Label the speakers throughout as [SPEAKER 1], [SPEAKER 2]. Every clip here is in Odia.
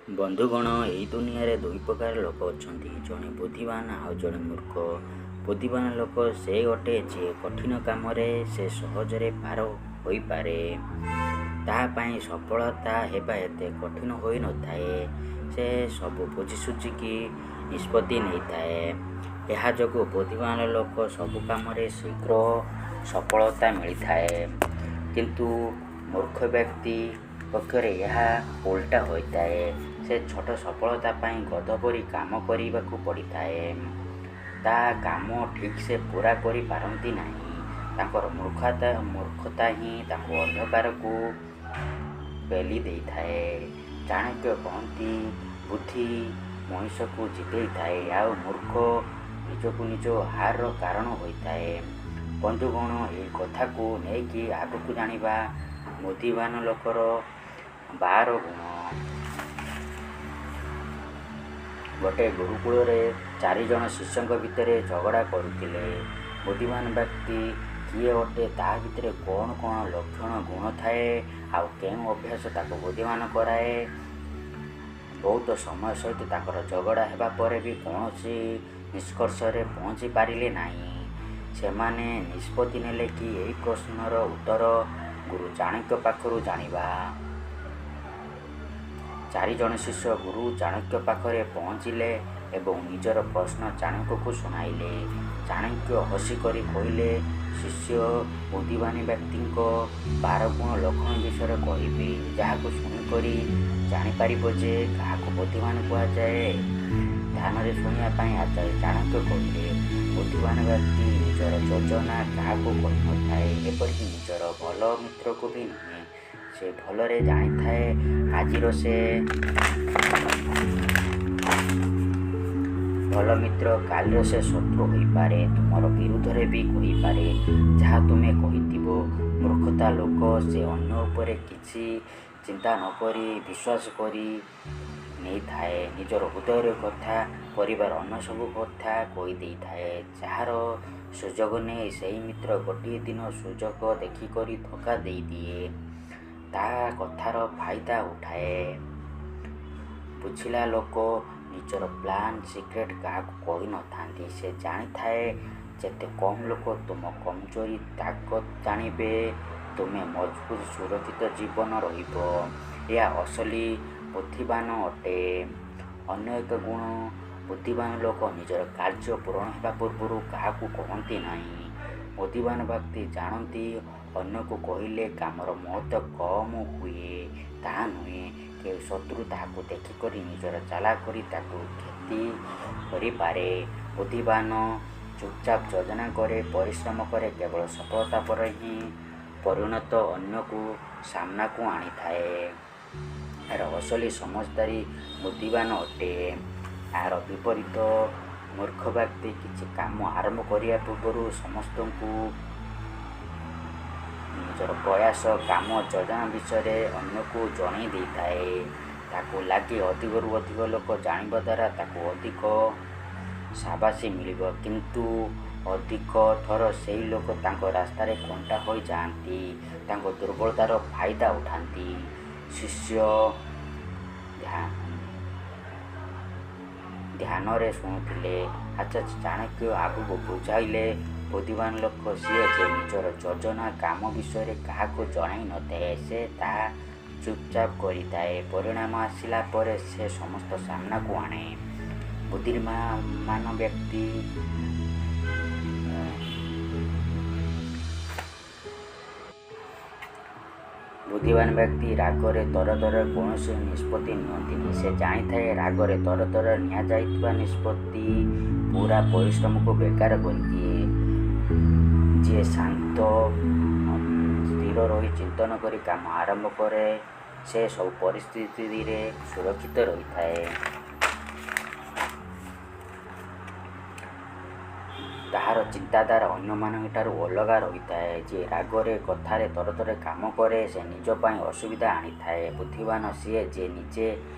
[SPEAKER 1] ବନ୍ଧୁଗଣ, ଏହି ଦୁନିଆରେ ଦୁଇ ପ୍ରକାର ଲୋକ ଅଛନ୍ତି, ଜଣେ ବୁଦ୍ଧିମାନ ଆଉ ଜଣେ ମୂର୍ଖ। ବୁଦ୍ଧିମାନ ଲୋକ ସେ ଅଟେ ଯିଏ କଠିନ କାମରେ ସେ ସହଜରେ ପାର ହୋଇପାରେ। ତା ପାଇଁ ସଫଳତା ହେବା ଏତେ କଠିନ ହୋଇନଥାଏ। ସେ ସବୁ ବୁଝିସୁଝିକି ନିଷ୍ପତ୍ତି ନେଇଥାଏ। ଏହା ଯୋଗୁଁ ବୁଦ୍ଧିମାନ ଲୋକ ସବୁ କାମରେ ଶୀଘ୍ର ସଫଳତା ମିଳିଥାଏ। କିନ୍ତୁ ମୂର୍ଖ ବ୍ୟକ୍ତି ପକ୍ଷରେ ଏହା ଓଲଟା ହୋଇଥାଏ। ସେ ଛୋଟ ସଫଳତା ପାଇଁ ଗଧ ପରି କାମ କରିବାକୁ ପଡ଼ିଥାଏ। ତା କାମ ଠିକ୍ ସେ ପୂରା କରିପାରନ୍ତି ନାହିଁ। ତାଙ୍କର ମୂର୍ଖତା ହିଁ ତାଙ୍କୁ ଅନ୍ଧକାରକୁ ପେଲି ଦେଇଥାଏ। ଚାଣକ୍ୟ କହନ୍ତି, ବୁଦ୍ଧି ମଣିଷକୁ ଜିତେଇଥାଏ ଆଉ ମୂର୍ଖ ନିଜକୁ ନିଜ ହାରର କାରଣ ହୋଇଥାଏ। ବନ୍ଧୁଗଣ, ଏହି କଥାକୁ ନେଇକି ଆଗକୁ ଜାଣିବା ବୁଦ୍ଧିମାନ ଲୋକର 12 ଗୁଣ। ଗୋଟେ ଗୁରୁକୁଳରେ 4 ଜଣ ଶିଷ୍ୟଙ୍କ ଭିତରେ ଝଗଡ଼ା କରୁଥିଲେ। ବୁଦ୍ଧିମାନ ବ୍ୟକ୍ତି କିଏ ଅଟେ, ତା ଭିତରେ କ'ଣ କ'ଣ ଲକ୍ଷଣ ଗୁଣ ଥାଏ ଆଉ କେଉଁ ଅଭ୍ୟାସ ତାକୁ ବୁଦ୍ଧିମାନ କରାଏ। ବହୁତ ସମୟ ସହିତ ତାଙ୍କର ଝଗଡ଼ା ହେବା ପରେ ବି କୌଣସି ନିଷ୍କର୍ଷରେ ପହଞ୍ଚି ପାରିଲେ ନାହିଁ। ସେମାନେ ନିଷ୍ପତ୍ତି ନେଲେ କି ଏହି ପ୍ରଶ୍ନର ଉତ୍ତର ଗୁରୁ ଚାଣକ୍ୟ ପାଖରୁ ଜାଣିବା। 4 ଜଣ ଶିଷ୍ୟ ଗୁରୁ ଚାଣକ୍ୟ ପାଖରେ ପହଞ୍ଚିଲେ ଏବଂ ନିଜର ପ୍ରଶ୍ନ ଚାଣକ୍ୟକୁ ଶୁଣାଇଲେ। ଚାଣକ୍ୟ ହସିକରି କହିଲେ, ଶିଷ୍ୟ, ବୁଦ୍ଧିମାନ ବ୍ୟକ୍ତିଙ୍କ 12 ଗୁଣ ଲକ୍ଷଣ ବିଷୟରେ କହିବି, ଯାହାକୁ ଶୁଣିକରି ଜାଣିପାରିବ ଯେ କାହାକୁ ବୁଦ୍ଧିମାନ କୁହାଯାଏ। ଧ୍ୟାନରେ ଶୁଣିବା ପାଇଁ ଆଚାର୍ଯ୍ୟ ଚାଣକ୍ୟ କହିଲେ, ବୁଦ୍ଧିମାନ ବ୍ୟକ୍ତି ନିଜର ଯୋଜନା କାହାକୁ କହିନଥାଏ, ଏପରିକି ନିଜର ଭଲ ମିତ୍ରକୁ ବି ନୁହେଁ। ସେ ଭଲରେ ଜାଣିଥାଏ, ଆଜିର ସେ ଭଲ ମିତ୍ର କାଲିର ସେ ଶତ୍ରୁ ହୋଇପାରେ, ତୁମର ବିରୁଦ୍ଧରେ ବି କହିପାରେ ଯାହା ତୁମେ କହିଥିବ। ମୂର୍ଖତା ଲୋକ ସେ ଅନ୍ୟ ଉପରେ କିଛି ଚିନ୍ତା ନକରି ବିଶ୍ୱାସ କରି ନେଇଥାଏ। ନିଜର ହୃଦୟର କଥା, ପରିବାର ଅନ୍ୟ ସବୁ କଥା କହିଦେଇଥାଏ। ଯାହାର ସୁଯୋଗ ନେଇ ସେହି ମିତ୍ର ଗୋଟିଏ ଦିନ ସୁଯୋଗ ଦେଖିକରି ଧୋକା ଦେଇଦିଏ, ତା କଥାର ଫାଇଦା ଉଠାଏ। ବୁଝିଲା ଲୋକ ନିଜର ପ୍ଲାନ୍, ସିକ୍ରେଟ୍ କାହାକୁ କହିନଥାନ୍ତି। ସେ ଜାଣିଥାଏ, ଯେତେ କମ୍ ଲୋକ ତୁମ କମଜୋରି, ତାକତ ଜାଣିବେ, ତୁମେ ମଜବୁତ ସୁରକ୍ଷିତ ଜୀବନ ରହିବ। ଏହା ଅସଲି ବୁଦ୍ଧିମାନ ଅଟେ। ଅନ୍ୟ ଏକ ଗୁଣ, ବୁଦ୍ଧିମାନ ଲୋକ ନିଜର କାର୍ଯ୍ୟ ପୂରଣ ହେବା ପୂର୍ବରୁ କାହାକୁ କହନ୍ତି ନାହିଁ। ବୁଦ୍ଧିମାନ ବ୍ୟକ୍ତି ଜାଣନ୍ତି, ଅନ୍ୟକୁ କହିଲେ କାମର ମହତ୍ତ୍ୱ କମ୍ ହୁଏ। ତାହା ନୁହେଁ, କେଉଁ ଶତ୍ରୁ ତାହାକୁ ଦେଖିକରି ନିଜର ଚାଲାକ କରି ତାକୁ କ୍ଷତି କରିପାରେ। ବୁଦ୍ଧିମାନ ଚୁପଚାପ ଯୋଜନା କରେ, ପରିଶ୍ରମ କରେ, କେବଳ ସଫଳତା ପରେ ହିଁ ପରିଣତ ଅନ୍ୟକୁ ସାମ୍ନାକୁ ଆଣିଥାଏ। ଏହାର ଅସଲି ସମଜଦାରୀ ବୁଦ୍ଧିମାନ ଅଟେ। ଏହାର ବିପରୀତ ମୂର୍ଖ ବ୍ୟକ୍ତି କିଛି କାମ ଆରମ୍ଭ କରିବା ପୂର୍ବରୁ ସମସ୍ତଙ୍କୁ ନିଜର ପ୍ରୟାସ, କାମ, ଯୋଜନା ବିଷୟରେ ଅନ୍ୟକୁ ଜଣାଇ ଦେଇଥାଏ। ତାକୁ ଲାଗେ ଅଧିକରୁ ଅଧିକ ଲୋକ ଜାଣିବା ଦ୍ୱାରା ତାକୁ ଅଧିକ ସାବାସୀ ମିଳିବ। କିନ୍ତୁ ଅଧିକ ଥର ସେହି ଲୋକ ତାଙ୍କ ରାସ୍ତାରେ କଣ୍ଟା ହୋଇଯାଆନ୍ତି, ତାଙ୍କ ଦୁର୍ବଳତାର ଫାଇଦା ଉଠାନ୍ତି। ଶିଷ୍ୟ ଧ୍ୟାନରେ ଶୁଣୁଥିଲେ। ଆଚାର୍ଯ୍ୟ ଚାଣକ୍ୟ ଆଗକୁ ବୁଝାଇଲେ, ବୁଦ୍ଧିମାନ ଲୋକ ସିଏ ଯେ ନିଜର ଯୋଜନା, କାମ ବିଷୟରେ କାହାକୁ ଜଣାଇ ନଥାଏ। ସେ ତାହା ଚୁପଚାପ କରିଥାଏ। ପରିଣାମ ଆସିଲା ପରେ ସେ ସମସ୍ତ ସାମ୍ନାକୁ ଆଣେ। ବୁଦ୍ଧିମାନ ବ୍ୟକ୍ତି ବୁଦ୍ଧିମାନ ବ୍ୟକ୍ତି ରାଗରେ ତରତରରେ କୌଣସି ନିଷ୍ପତ୍ତି ନିଅନ୍ତିନି। ସେ ଜାଣିଥାଏ, ରାଗରେ ତରତରରେ ନିଆଯାଇଥିବା ନିଷ୍ପତ୍ତି ପୂରା ପରିଶ୍ରମକୁ ବେକାର କରିଦିଏ। ଯିଏ ଶାନ୍ତ ସ୍ଥିର ରହି ଚିନ୍ତନ କରି କାମ ଆରମ୍ଭ କରେ, ସେ ସବୁ ପରିସ୍ଥିତିରେ ସୁରକ୍ଷିତ ରହିଥାଏ। ତାହାର ଚିନ୍ତାଧାରା ଅନ୍ୟମାନଙ୍କଠାରୁ ଅଲଗା ରହିଥାଏ। ଯିଏ ରାଗରେ, କଥାରେ ତରତରରେ କାମ କରେ, ସେ ନିଜ ପାଇଁ ଅସୁବିଧା ଆଣିଥାଏ। ବୁଦ୍ଧିମାନ ସିଏ ଯେ ନିଜେ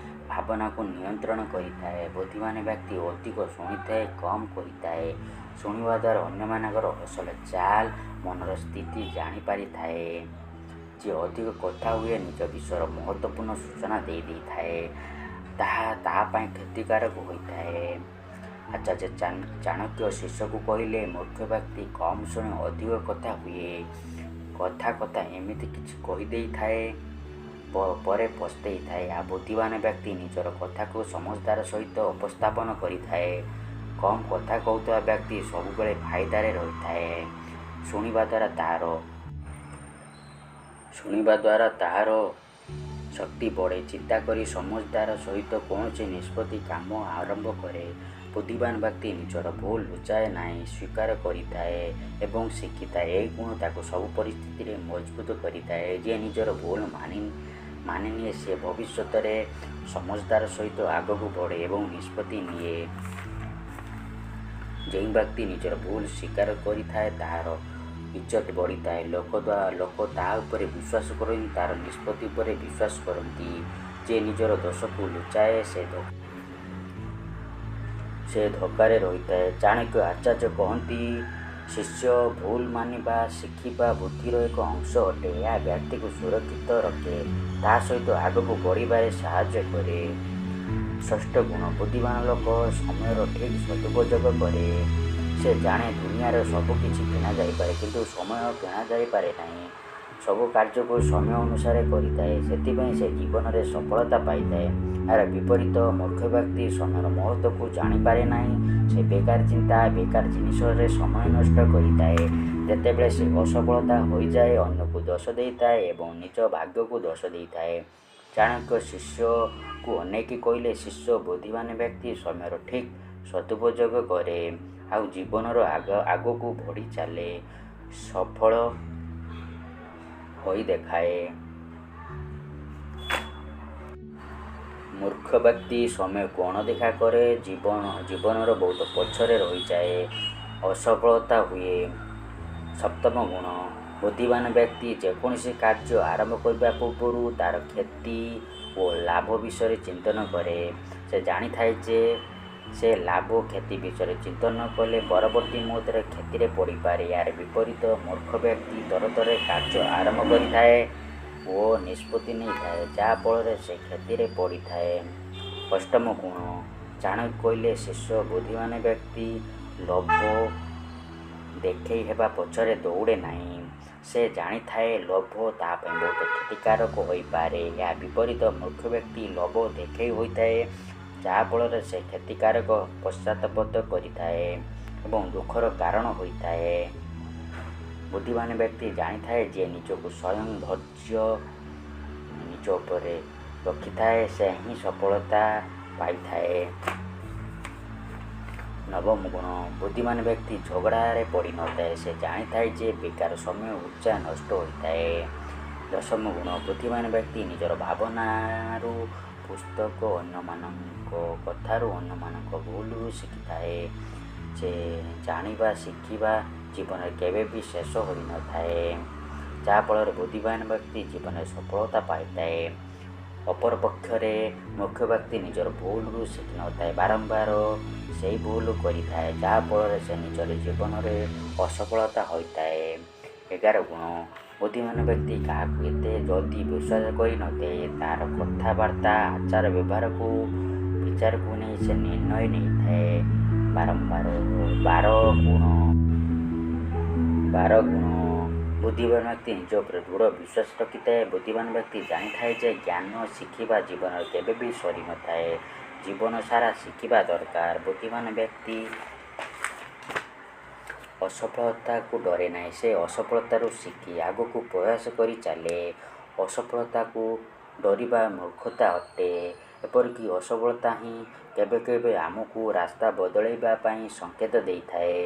[SPEAKER 1] ଭାବନାକୁ ନିୟନ୍ତ୍ରଣ କରିଥାଏ। ବୁଦ୍ଧିମାନ ବ୍ୟକ୍ତି ଅଧିକ ଶୁଣିଥାଏ, କମ୍ କହିଥାଏ। ଶୁଣିବା ଦ୍ୱାରା ଅନ୍ୟମାନଙ୍କର ଅସଲ ଚାଲ, ମନର ସ୍ଥିତି ଜାଣିପାରିଥାଏ। ଯିଏ ଅଧିକ କଥା ହୁଏ, ନିଜ ବିଷୟର ମହତ୍ତ୍ୱପୂର୍ଣ୍ଣ ସୂଚନା ଦେଇଦେଇଥାଏ। ତାହା ତା ପାଇଁ କ୍ଷତିକାରକ ହୋଇଥାଏ। ଆଚାର୍ଯ୍ୟ ଚାଣକ୍ୟ ଶିଷ୍ୟକୁ କହିଲେ, ମୂର୍ଖ ବ୍ୟକ୍ତି କମ୍ ଶୁଣେ, ଅଧିକ କଥା ହୁଏ। କଥା କଥା ଏମିତି କିଛି କହିଦେଇଥାଏ, ପରେ ପସ୍ତେଇଥାଏ। ଆଉ ବୁଦ୍ଧିମାନ ବ୍ୟକ୍ତି ନିଜର କଥାକୁ ସମଝଦାର ସହିତ ଉପସ୍ଥାପନ କରିଥାଏ। କମ୍ କଥା କହୁଥିବା ବ୍ୟକ୍ତି ସବୁବେଳେ ଫାଇଦାରେ ରହିଥାଏ। ଶୁଣିବା ଦ୍ୱାରା ତାହାର ଶକ୍ତି ବଢ଼େ। ଚିନ୍ତା କରି ସମଝଦାର ସହିତ କୌଣସି ନିଷ୍ପତ୍ତି କାମ ଆରମ୍ଭ କରେ। ବୁଦ୍ଧିମାନ ବ୍ୟକ୍ତି ନିଜର ଭୁଲ ଲୁଚାଏ ନାହିଁ, ସ୍ୱୀକାର କରିଥାଏ ଏବଂ ଶିଖିଥାଏ। ଏହି ଗୁଣ ତାକୁ ସବୁ ପରିସ୍ଥିତିରେ ମଜବୁତ କରିଥାଏ। ଯିଏ ନିଜର ଭୁଲ ମାନିନିଏ, ସେ ଭବିଷ୍ୟତରେ ସମଝଦାର ସହିତ ଆଗକୁ ବଢ଼େ ଏବଂ ନିଷ୍ପତ୍ତି ନିଏ। ଯେଉଁ ବ୍ୟକ୍ତି ନିଜର ଭୁଲ ସ୍ୱୀକାର କରିଥାଏ, ତାହାର ଇଜ୍ଜତ ବଢ଼ିଥାଏ। ଲୋକ ତା ଉପରେ ବିଶ୍ୱାସ କରନ୍ତି, ତାର ନିଷ୍ପତ୍ତି ଉପରେ ବିଶ୍ୱାସ କରନ୍ତି। ଯିଏ ନିଜର ଦୋଷକୁ ଲୁଚାଏ, ସେ ଧୋକାରେ ରହିଥାଏ। ଚାଣକ୍ୟ ଆଚାର୍ଯ୍ୟ କହନ୍ତି, ଶିଷ୍ୟ, ଭୁଲ ମାନିବା ଶିଖିବା ବୁଦ୍ଧିର ଏକ ଅଂଶ ଅଟେ। ଏହା ବ୍ୟକ୍ତିକୁ ସୁରକ୍ଷିତ ରଖେ, ତା ସହିତ ଆଗକୁ ବଢ଼ିବାରେ ସାହାଯ୍ୟ କରେ। ଷଷ୍ଠ ଗୁଣ, ବୁଦ୍ଧିମାନ ଲୋକ ସମୟର ଠିକ୍ ସଦୁପଯୋଗ କରେ। ସେ ଜାଣେ ଦୁନିଆର ସବୁକିଛି କିଣାଯାଇପାରେ, କିନ୍ତୁ ସମୟ କିଣାଯାଇପାରେ ନାହିଁ। ସବୁ କାର୍ଯ୍ୟକୁ ସମୟ ଅନୁସାରେ କରିଥାଏ, ସେଥିପାଇଁ ସେ ଜୀବନରେ ସଫଳତା ପାଇଥାଏ। ଏହାର ବିପରୀତ ମୂର୍ଖ ବ୍ୟକ୍ତି ସମୟର ମହତ୍ତ୍ୱକୁ ଜାଣିପାରେ ନାହିଁ। ସେ ବେକାର ଚିନ୍ତା, ବେକାର ଜିନିଷରେ ସମୟ ନଷ୍ଟ କରିଥାଏ। ଯେତେବେଳେ ସେ ଅସଫଳତା ହୋଇଯାଏ, ଅନ୍ୟକୁ ଦୋଷ ଦେଇଥାଏ ଏବଂ ନିଜ ଭାଗ୍ୟକୁ ଦୋଷ ଦେଇଥାଏ। ଚାଣକ୍ୟ ଶିଷ୍ୟକୁ ଅନେଇକି କହିଲେ, ଶିଷ୍ୟ, ବୁଦ୍ଧିମାନ ବ୍ୟକ୍ତି ସମୟର ଠିକ୍ ସଦୁପଯୋଗ କରେ ଆଉ ଜୀବନର ଆଗକୁ ବଢ଼ି ଚାଲେ, ସଫଳ ହୋଇ ଦେଖାଏ। ମୂର୍ଖ ବ୍ୟକ୍ତି ସମୟକୁ ଅଣଦେଖା କରେ, ଜୀବନର ବହୁତ ପଛରେ ରହିଯାଏ, ଅସଫଳତା ହୁଏ। ସପ୍ତମ ଗୁଣ, ବୁଦ୍ଧିମାନ ବ୍ୟକ୍ତି ଯେକୌଣସି କାର୍ଯ୍ୟ ଆରମ୍ଭ କରିବା ପୂର୍ବରୁ ତାର କ୍ଷତି ଓ ଲାଭ ବିଷୟରେ ଚିନ୍ତନ କରେ। ସେ ଜାଣିଥାଏ ଯେ ସେ ଲାଭ କ୍ଷତି ବିଷୟରେ ଚିନ୍ତନ କଲେ ପରବର୍ତ୍ତୀ ମୁହୂର୍ତ୍ତରେ କ୍ଷତିରେ ପଡ଼ିପାରେ। ଏହାର ବିପରୀତ ମୂର୍ଖ ବ୍ୟକ୍ତି ତରତରରେ କାର୍ଯ୍ୟ ଆରମ୍ଭ କରିଥାଏ ଓ ନିଷ୍ପତ୍ତି ନେଇଥାଏ, ଯାହାଫଳରେ ସେ କ୍ଷତିରେ ପଡ଼ିଥାଏ। ଅଷ୍ଟମ ଗୁଣ, ଚାଣକ୍ୟ କହିଲେ, ଶିଷ୍ୟ, ବୁଦ୍ଧିମାନ ବ୍ୟକ୍ତି ଲୋଭ ଦେଖେଇ ହେବା ପଛରେ ଦୌଡ଼େ ନାହିଁ। ସେ ଜାଣିଥାଏ ଲୋଭ ତା ପାଇଁ ବହୁତ କ୍ଷତିକାରକ ହୋଇପାରେ। ଏହା ବିପରୀତ ମୂର୍ଖ ବ୍ୟକ୍ତି ଲୋଭ ଦେଖେଇ ହୋଇଥାଏ, ଯାହାଫଳରେ ସେ କ୍ଷତିକାରକ ପଶ୍ଚାତପଦ କରିଥାଏ ଏବଂ ଦୁଃଖର କାରଣ ହୋଇଥାଏ। ବୁଦ୍ଧିମାନ ବ୍ୟକ୍ତି ଜାଣିଥାଏ ଯେ ନିଜକୁ ସ୍ୱୟଂ ଧୈର୍ଯ୍ୟ ନିଜ ଉପରେ ରଖିଥାଏ, ସେ ହିଁ ସଫଳତା ପାଇଥାଏ। ନବମ ଗୁଣ, ବୁଦ୍ଧିମାନ ବ୍ୟକ୍ତି ଝଗଡ଼ାରେ ପଡ଼ିନଥାଏ। ସେ ଜାଣିଥାଏ ଯେ ବେକାର ସମୟ ଉର୍ଜା ନଷ୍ଟ ହୋଇଥାଏ। ଦଶମ ଗୁଣ, ବୁଦ୍ଧିମାନ ବ୍ୟକ୍ତି ନିଜର ଭାବନାରୁ, ପୁସ୍ତକ, ଅନ୍ୟମାନଙ୍କ କଥାରୁ, ଅନ୍ୟମାନଙ୍କ ଭୁଲରୁ ଶିଖିଥାଏ। ସେ ଜାଣିବା ଶିଖିବା ଜୀବନରେ କେବେ ବି ଶେଷ ହୋଇନଥାଏ, ଯାହାଫଳରେ ବୁଦ୍ଧିମାନ ବ୍ୟକ୍ତି ଜୀବନରେ ସଫଳତା ପାଇଥାଏ। ଅପରପକ୍ଷରେ ମୂର୍ଖ ବ୍ୟକ୍ତି ନିଜର ଭୁଲରୁ ଶିଖିନଥାଏ, ବାରମ୍ବାର ସେଇ ଭୁଲ କରିଥାଏ, ଯାହାଫଳରେ ସେ ନିଜର ଜୀବନରେ ଅସଫଳତା ହୋଇଥାଏ। 11 ଗୁଣ, ବୁଦ୍ଧିମାନ ବ୍ୟକ୍ତି କାହାକୁ ଏତେ ଜଲ୍ଦି ବିଶ୍ୱାସ କରିନଥାଏ। ତାର କଥାବାର୍ତ୍ତା, ଆଚାର ବ୍ୟବହାରକୁ ବିଚାରକୁ ନେଇ ସେ ନିର୍ଣ୍ଣୟ ନେଇଥାଏ। ବାରମ୍ବାର 12 ଗୁଣ, ବୁଦ୍ଧିମାନ ବ୍ୟକ୍ତି ନିଜ ଉପରେ ଦୃଢ଼ ବିଶ୍ୱାସ ରଖିଥାଏ। ବୁଦ୍ଧିମାନ ବ୍ୟକ୍ତି ଜାଣିଥାଏ ଯେ ଜ୍ଞାନ ଶିଖିବା ଜୀବନରେ କେବେ ବି ସରିନଥାଏ, ଜୀବନ ସାରା ଶିଖିବା ଦରକାର। ବୁଦ୍ଧିମାନ ବ୍ୟକ୍ତି ଅସଫଳତାକୁ ଡରେ ନାହିଁ, ସେ ଅସଫଳତାରୁ ଶିଖି ଆଗକୁ ପ୍ରୟାସ କରି ଚାଲେ। ଅସଫଳତାକୁ ଡରିବା ମୂର୍ଖତା ଅଟେ। ଏପରିକି ଅସଫଳତା ହିଁ କେବେ କେବେ ଆମକୁ ରାସ୍ତା ବଦଳାଇବା ପାଇଁ ସଂକେତ ଦେଇଥାଏ।